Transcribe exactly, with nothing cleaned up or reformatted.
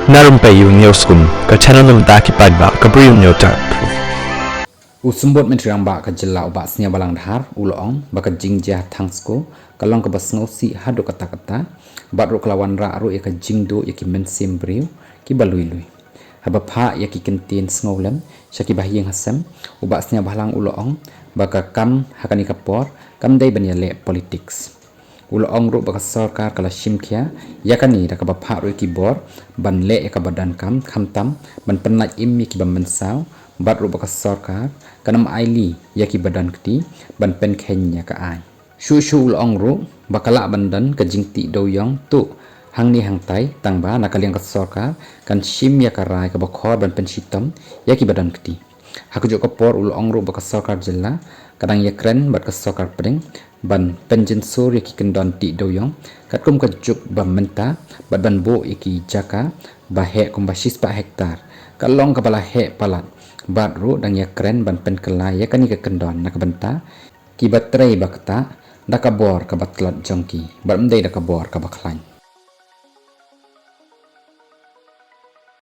Na Rympei U Hynñiewskum, ka channel na ka bynta ki paidbah ka Bri U Hynñiewtrep. U Symbud Myntri Rangbah ka Jylla u Bah Sniawbhalang Dhar u la ong ba ka jingjia ha Thangsko ka long kaba sngewsih haduh katta katta, bad ruh ka la wanrah ruh ïa ka jingduh ïa ki mynsiem briew kiba lui lui. Haba phah ïa ki kyntien sngewlem sha ki bahaïing hasem, u Bah Sniawbhalang u la ong ba ka kam ha kane ka por kam dei ban ïaleh politics. U la ong ruh ba ka sorkar ka la shim khia ïa kane da kaba phah ruh ïa ki bor ban leh ïa kaba donkam, khamtam ban pynlait im ïa kiba mynsaw, bad ruh ba ka sorkar kan ym ailad ïa kiba don kti ban pynkheiñ ïa ka aiñ. Shuh shuh u la ong ruh ba ka lah ban don ka jingtih dewiong tuh hangne hangtai, tangba na ka liang ka sorkar kan shim ïa ka rai kaba khor ban pynshitom ïa kiba don kti. Ha kajuh ka por u la ong ruh ba ka sorkar jylla ka dang ïakren bad ka sorkar pdeng ban pynjynsur ïa ki kyndon tih dewiong katkum ka juk ba mynta, bad ban buh ïa ki jaka ba heh kumba shispah hektar, ka long kaba la heh palat, bad ruh dang ïakren ban pynkylla ïa kane ka kyndon na ka bynta kiba trei ba ktah da ka bor kaba tlot jong ki, bad ym dei da ka bor kaba khlaiñ.